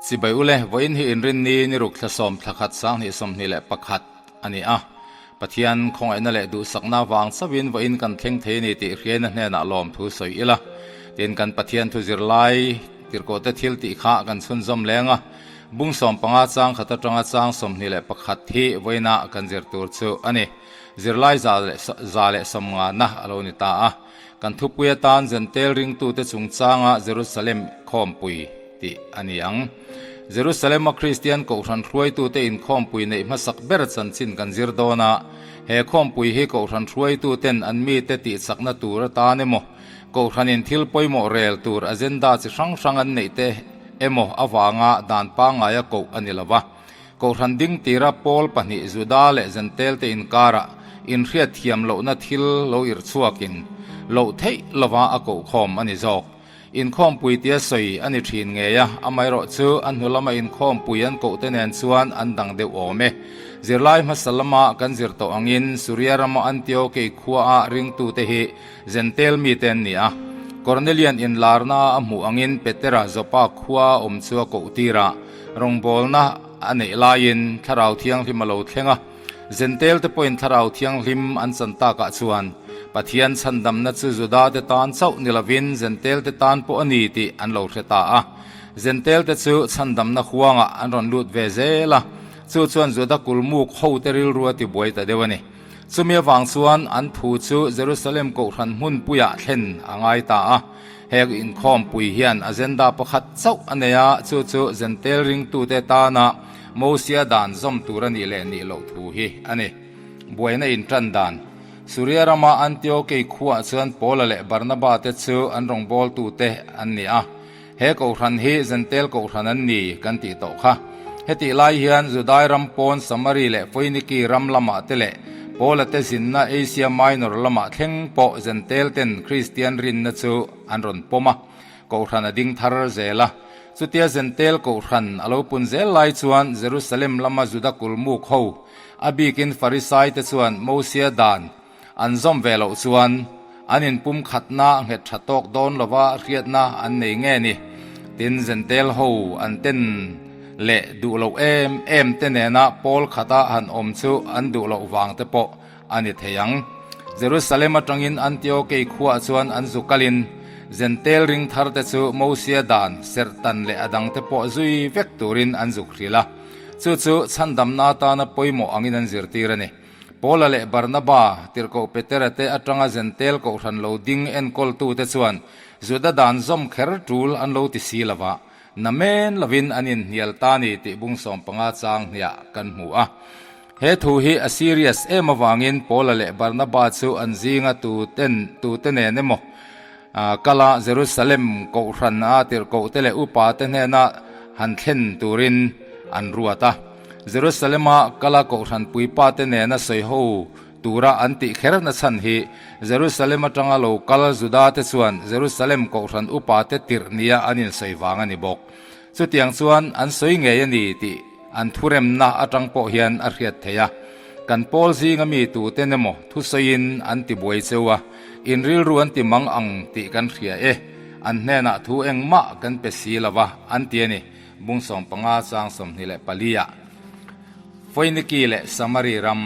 Chibai ule, vawiin hi inrinni ni ruk thla sawm thla khat 2021 a ni a. Pathian khawngaihna leh duhsakna vang chauhin vawiin kan thleng thei a ni tih hriaina hnenah lawmthu sawi ila. Tin, kan Pathian thu zirlai tirhkohte thil tih kha kan chhunzawm leng a. Bung 15 chang khat atanga chang 21 hi vawiinah kan zir tur chu a ni. Zirlai 150 na a lo ni ta a. Kan thupui atan Zentel ringtute chungchanga Jerusalem khawmpui tih a ni ang. Jerusalem-a Kristian Kohhran hruaitute inkhawmpui neih hmasak ber chanchin kan zir dawn a. He khawmpui hi Kohhran hruaituten an mite tihchakna tur atan emaw, Kohhranin thil pawimawh rel tur agenda chi hrang hrang an neihte emaw avanga dan pangngaia koh a ni lo va. Kohhran ding tira pawl pahnih Juda leh Zentelte inkarah inhriatthiam lohna thil lo irhchhuakin loh theih lova a kohkhawm a ni zawk. Inkhawmpui tia sawi a ni thin ngei a, amaherawhchu a hnu lama inkhawmpui an kohte nen chuan an dang deuh awm e. Zirlai hmasa lama kan zir tawh angin Suria rama Antiokei khuaa ringtute hi Zentel mite an ni a. Kornelian inlarna a hmuh angin Petera Joppa khua awm chu a koh tir a. Rawngbawlna a neih laiin Thlarau Thianghlim a lo thleng a, Zentel te pawhin Thlarau Thianghlim an chan takah chuan Pathian chhandamna chu Juda te tan chauh ni lovin Zentel te tan pawh a ni tih an lo hre ta a. Zentel te chu chhandamna huangah an rawn lut ve zel a, chu chuan Juda kulmuk hote rilru a tibuai ta deuh a ni. Chumi avang chuan an thu chu Jerusalem Kohhran hmunpuiah thlen a ngai ta a. He inkhawmpui hian agenda pakhat chauh a nei a, chu chu Zentel ringtute tana Mosia dan zawm tur a nih leh nih loh thu hi a ni. Buaina intan dan. Suria rama Antiokei khuaah chuan Paula leh Barnaba te chu an rawngbawltute an ni a. He Kohhran hi Zentel Kohhran an ni kan tih tawh kha. Hetih lai hian Judai ram pawn Samari leh Foiniki ram lamah te leh Paula te zinna Asia Minor lamah thleng pawh Zentel ten Kristian rinna chu an rawn pawm a, Kohhran a ding thar zel a. Chutia Zentel Kohhran a lo pun zel lai chuan Jerusalem lama Juda kulmuk ho, a bikin Farisai te chuan Mosia dan An zawm ve loh chuan an inpum khatna nghet tha tawk dawn lova hriatna an nei nge ni? Tin, Zentel ho an ten leh duh loh em em te nena pawl khata han awm chu an duh loh vang te pawh a ni thei ang. Jerusalem atangin Antiokei khuaah chuan an zu kalin Zentel ring thar te chu Mosia dan, serhtan leh a dang te pawh zui vek turin an zuk hrilh a. Chu chu chhandamna atana pawimawh angin an zirtir a ni. Paula leh Barnaba, tirhkoh Petera te atanga Zentel kohhran lo ding enkawltute chuan Juda dan zawm kher tul an lo ti si lo va, namen lovin an inhnial ta ni tih bung 15 chang hniah kan hmu a. He thu hi a serious em avangin Paula leh Barnaba chu an zinga tuten tute nen emaw kala Jerusalem kohhran a tirhkohte leh upate hnena han thlen turin an ruat a. Jerusalem-a kala kohhran puipate nena sawi ho tura an tih kher na chhan hi Jerusalem atanga lo kal Juda-te chuan Jerusalem kohhran upate tirh nia an insawi vang a ni bawk. Chutiang chuan an sawi ngei a ni tih an thuremna atang pawh hian a hriat theih a. Kan pawl zinga mi tuten emaw thusawiin an ti buai cheu a, in rilru an ti mang ang tih kan hria e, an hnenah thu engmah kan pe si lo va, an ti a ni. Bung 15 chang 24 ah Foiniki leh Samari ram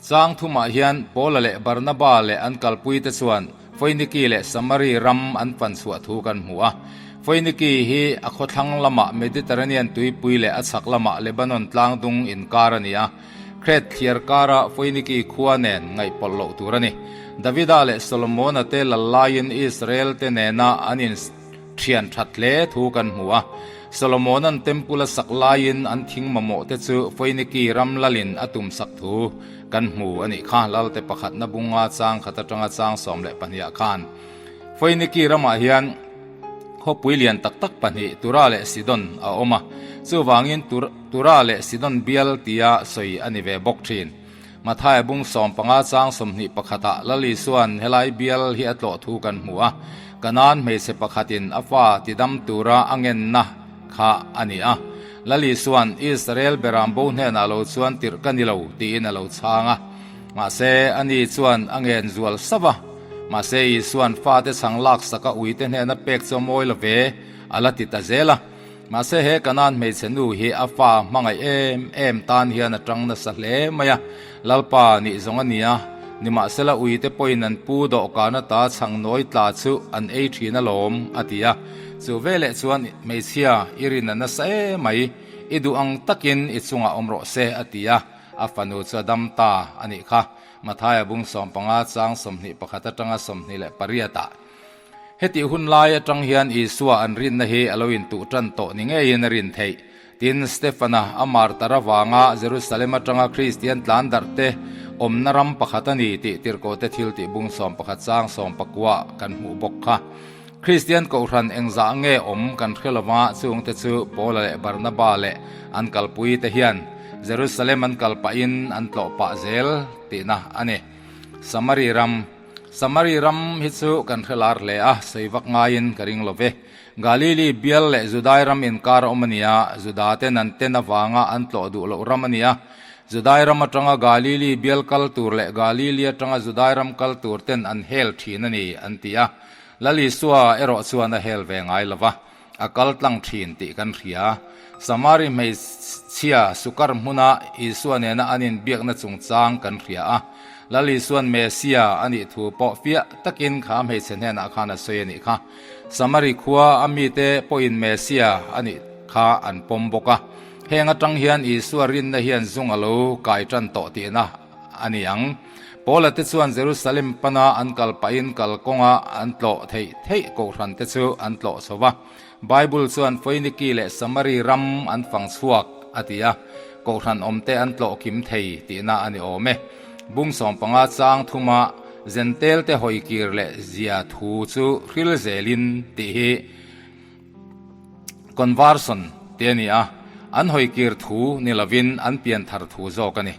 chang thumah hian Paula leh Barnaba leh an kalpuite chuan Foiniki leh Samari ram an pan chhuah thu kan hmu a. Foiniki hi a khawthlang lamah Mediterranean tuipui leh a chhak lamah Lebanon tlangdung inkar a ni a. Kret thliar kara Foiniki khua nen ngaihpawlh loh tur a ni. Davida leh Solomona te lal laiin Israel te nena an in Thian that hle thu kan hmu a, Solomona'n Temple a sak laiin an thing mamawh te chu Foiniki ram lalin a tum sak thu kan hmu a nih kha, Lalte pakhatna bunga chang khat atanga chang 12 ah khan. Foiniki ramah hian khawpui lian tak tak pahnih Tura leh Sidon a awm a, chuvangin Tura leh Sidon bial tia sawi a ni ve bawk thin. Mathaia bung 15 chang 21 ah Lal Isua'n helai bial hi a tlawh thu kan hmu a, Kanaan hmeichhe pakhatin a fa tidam tura a ngenna kha a ni a. Lal Isua'n Israel beram bo hnenah lo chuan tirh ka ni lo tiin a lo chhang a. Mahse, ani chuan a ngen zual sauh a. Mahse, Isua'n fate chhang laksak a uite hnena pek chu a mawi lo ve, a la ti ta zel a. Mahse he Kanaan hmeichhe nu hi a fa hmangaih em em tan hian a tang nasa hle mai a, Lalpa nih zawng a nia. Nimahsela uite pawhin an pu dawhkan ata chhang nawi tla chu an ei thin alawm, a ti a. Chu veleh chuan hmeichhia i rin a nasa em mai, i duh ang takin i chungah awm rawh se, a ti a. A fanu chu a dam ta a nih kha. Mathaia bung 15 chang 21 atanga 28 ah. Hetih hun lai atang hian Isua an rinna hi a lo intuh tan tawh ni ngeiin a rin theih. Tin, Stefana a martar avanga Jerusalem atanga Kristian tlan darh te awmna ram pakhat a ni tih tirhkohte thil tih bung 11 chang 19 kan hmuh bawk kha. Kristian kohhran engzah nge awm kan hre lova chungte chu Paula leh Barnaba leh an kalpui te hian Jerusalem an kal pahin an tlawh pah zel tihna a ni. Samari ram Samari ram hi chu kan hre lar hle a, sawi vak ngaiin ka ring lo ve. Galili bial leh Judai ram inkar a awm a ni a, Juda ten an ten avanga an tlawh duh loh ram a ni a. Judai ram atanga Galili bial kal tur leh Galili atanga Judai ram kal tur ten an hel thin a ni, an ti a. Lal Isua erawh chuan a hel ve ngai lo va, a kal tlang thin tih kan hria. Samari hmeichhia Sukar hmuna Isua nena an inbiakna chungchang kan hria a. Lal Isua'n Messia a nih thu pawh fiah takin kha hmeichhe hnenah khan a sawi a nih kha. Samari khua a mite pawhin Messia a nih kha an pawm bawk a. Heng atang hian Isua rinna hian zung a lo kai tan tawh tihna a ni ang. Paula te chuan Jerusalem pana an kal pahin kalkawnga an tlawh theih theih kohhran te chu an tlawh chho va. Bible chuan Foiniki leh Samari ram an fang chhuak a ti a, kohhran awmte an tlawh kim thei tihna a ni awm e. Bung 15 chang thuma Zentel te hawikir leh zia thu chu hril zelin tih hi Conversion tih a ni a, an hawikir thu ni lovin an pianthar thu zawk a ni.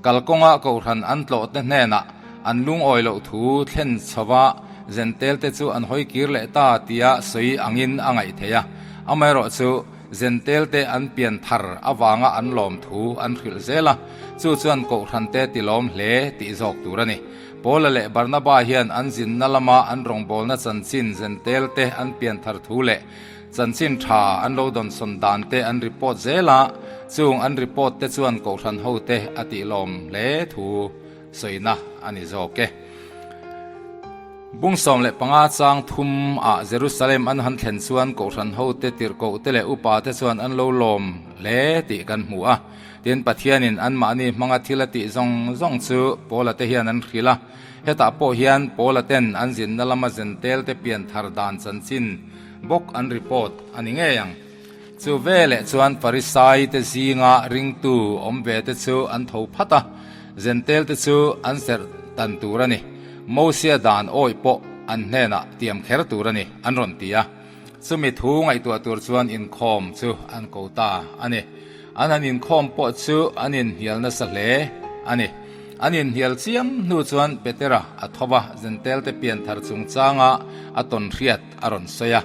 Kalkawnga kohhran an tlawhte hnenah an lungawi loh thu thlen chhova Zentelte chu an hawikir leh ta tia sawi angin a ngaih theih a. Amaherawhchu, Zentelte an pianthar avanga an lawm thu an hrilh zel a, chu chuan kohhrante tilawm hle tih zawk tur a ni. Paula leh Barnaba hian an zinna lama an rawngbawlna chanchin Zentelte an pianthar thu leh Chanchin tha an lo dawnsawn dan te an report zel a, chung an report te chuan kohhran ho te a tih lawm hle thu sawina a ni zawk e. Bung 15 chang thum ah Jerusalem an han thlen chuan kohhran ho te tirhkoh te leh upa te chuan an lo lawm hle tih kan hmu a. Tin, Pathianin anmahni hmanga thil a tih zawng zawng chu Paula te hian an hrilh a. Hetah pawh hian Paula ten an zinna lama zentel te pian thar dan chanchin bawk an report a ni ngei ang. Chu veleh chuan Farisai te zinga ringtu awm ve te chu an tho phat a, Zentel te chu an serh tan tur a ni. Mosia dan awih pawh an hnenah tiam kher tur a ni, an rawn ti a. Chumi thu ngaihtuah tur chuan inkhawm chu an ko ta a ni. An han inkhawm pawh chu an inhnial nasa hle a ni. An inhnial chiam hnu chuan Petera a tho va, Zentel te pianthar chungchanga a tawn hriat a rawn sawi a.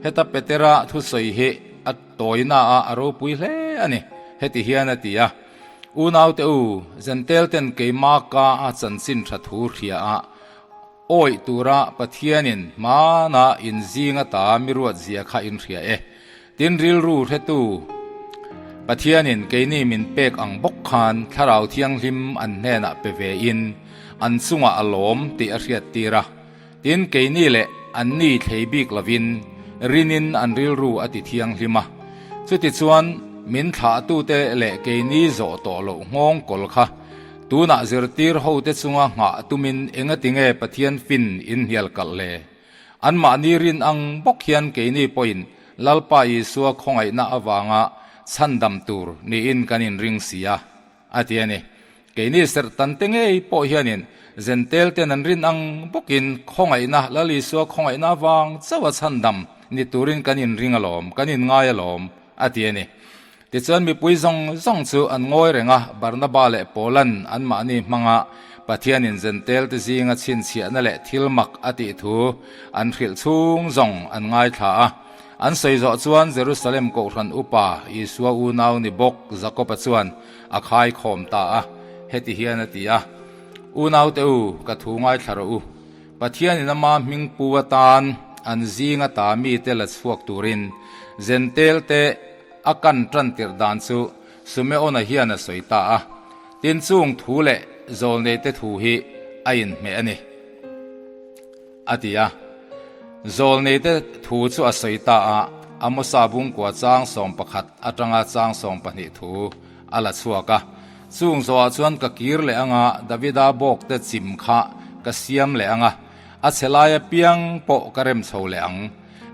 Heta Petera thusawi hi a tawina a a ropui hle a ni. Heti hian a ti a, Unaute u, Zentel ten keima ka a chanchin tha thu hria a, Awih tura Pathianin hmana inzing ata mi ruat zia kha in hria e. Tin rilru hretu Pathianin keini min pek ang bawk khan Thlarau Thianghlim an hnenah pe ve in an chungah a lawm tih a hriat tir a. Tin keini leh anni thlei bik lovin rinin an rilru a ti thianghlim a. Chutichuan min thlahtute leh keini zawh tawh loh nghawng kawl kha Tunah zirtir hote chunga nghah tumin engatinge Pathian fin inhnial kalh le? Anmahni rin ang bawk hian keini pawhin Lalpa Isua khawngaihna avanga chhandam tur niin kan inring si a, a ti a ni. Keini serhtante ngei pawh hianin Zentel ten an rin ang bawkin khawngaihna, Lal Isua khawngaihna avang chauha chhandam ni turin kan inring alawm, kan inngai alawm, a ti a ni. Tichuan mipui zawng zawng chu an ngawi reng a, Barnaba leh Paula'n anmahni hmanga Pathianin Zentelte zinga chhinchhiahna leh thil mak a tih thu an hrilh chhung zawng an ngaithla a. An sawi zawh chuan Jerusalem kohhran upa Isua unau ni bawk Jakoba chuan a khaikhawm ta a, heti hian a ti a, Unaute u, ka thu ngaithla rawh u. Pathianin ama hming pu atan an zinga ta mite la chhuak turin Zentelte. a kan tan tirh dan chu Sumeona hian a sawi ta a. Tin chung thu leh zawlneite thu hi a inhmeh a ni, a ti a. Zawlneite thu chu a sawi ta a, Amosa bungkua chang 11 atanga chang 12 thu a la chhuak a. Chung zawhah chuan ka kir leh anga Davida bawkte chim kha ka siam leh anga, a chhe lai apiang pawh ka rem chho leh ang.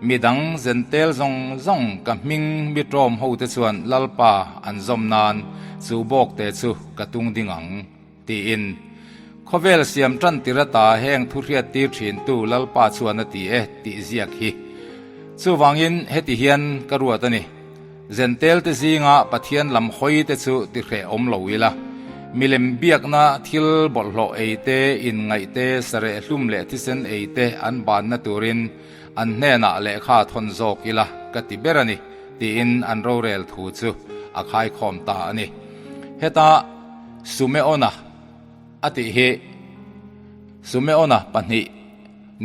Mi dang zentel zawng zawng ka hming mi ṭawm hote chuan Lalpa an zawm nan chu bawkte chu ka tung ding ang, tiin. Khawvel siam ṭan tir ata heng thu hriattir ṭhintu Lalpa chuan a ti e tih ziak hi. Chuvangin heti hian ka ruat a ni. Zentelte zinga Pathian lam hawite chu ti hreh awm lo ila, milem biakna thil bawlhhlawh ei te, inngaih te, sareh hlum leh thisen ei te an banna turin an hnenah lehkha thawn zawk ila ka ti ber a ni, tiin an rorel thu chu a khaikhawm ta a ni. Heta Sumeona a tih hi Sumeona pahnih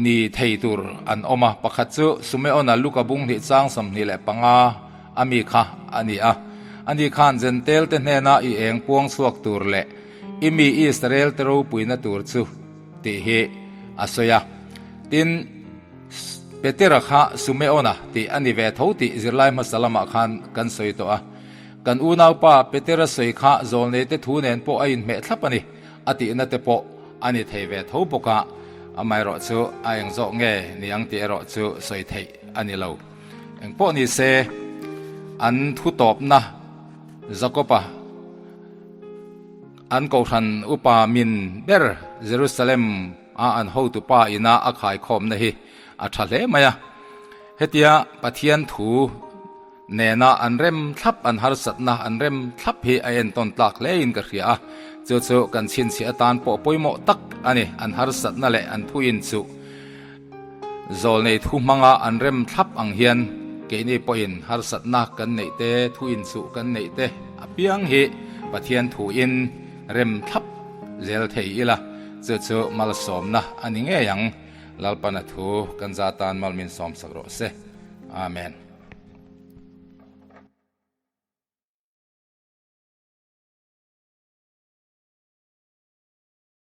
ni thei tur an awm a, pakhat chu Sumeona Luka bung hnih chang 25 a mi kha a ni a. Ani khan Jentail te hnena i eng puang chhuak tur leh i mi Israel te ropuina tur chu tih hi a sawi a. Tin, Petera kha Sumeona tih a ni ve tho tih zirlai hmasa lamah khan kan sawi tawh a. Kan unaupa Petera sawi kha zawlneite thu nen pawh a inhmeh thlap a ni a tihna te pawh a ni thei ve tho bawk a, amaherawhchu a eng zawk nge ni ang tih erawh chu sawi theih a ni lo. Engpawh ni se, an thu tawpna Jakob-a an kohhran upa min ber Jerusalem a an hotupa ina a khaikhawmna hi a tha hle mai a. Hetia Pathian thu nena an rem thlap, an harsatna an rem thlap hi a entawn tlak hlein ka hria a, chu chu kan chhinchhiah atan pawh pawimawh tak a ni. An harsatna leh an thuin chu zawlnei thu hmanga an rem thlap ang hian keini pawhin harsatna kan neih te, thuin chuh kan neih te apiang hi Pathian thuin rem thlap zel thei ila, chu chu malsawmna a ni ngei ang. Lalpana thu kan za tan mal min sawmsak rawh se. Amen.